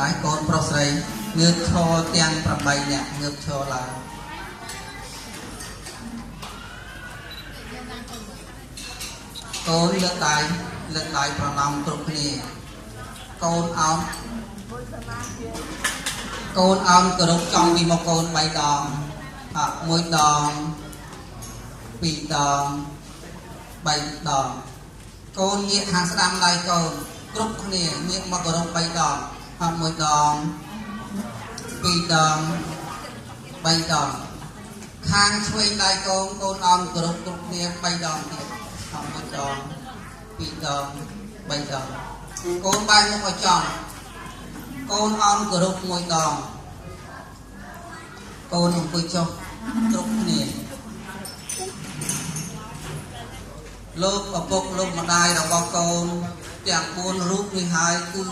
ហើយកូនប្រុសស្រីងើបឈរទាំង8នាក់ងើបឈរឡើងកូនលើកដៃលើកដៃប្រណម្យគ្រប់គ្នាកូនអោនកូនអោនគោរពចំពីមកកូន3ដងអ1ដង2ដង3ដងកូនងាកខាងស្ដាំដៃកូនគ្រប់គ្នាងាកមកគោរព3ដងអ1ដង2ដង3ដងខាងឆ្វេងដៃកូនកូនអោនគោរពគ្រប់គ្នា3ដងទៀត1ដង2ដង3ដងកូនបែរមុខឲ្យចំកូនអោនគោរព1ដងកូនអង្គុយចុះគ្រប់គ្នាលោកឪពុកលោកម្ដាយរបស់កូនទាំង4រូបនេះហើយគឺ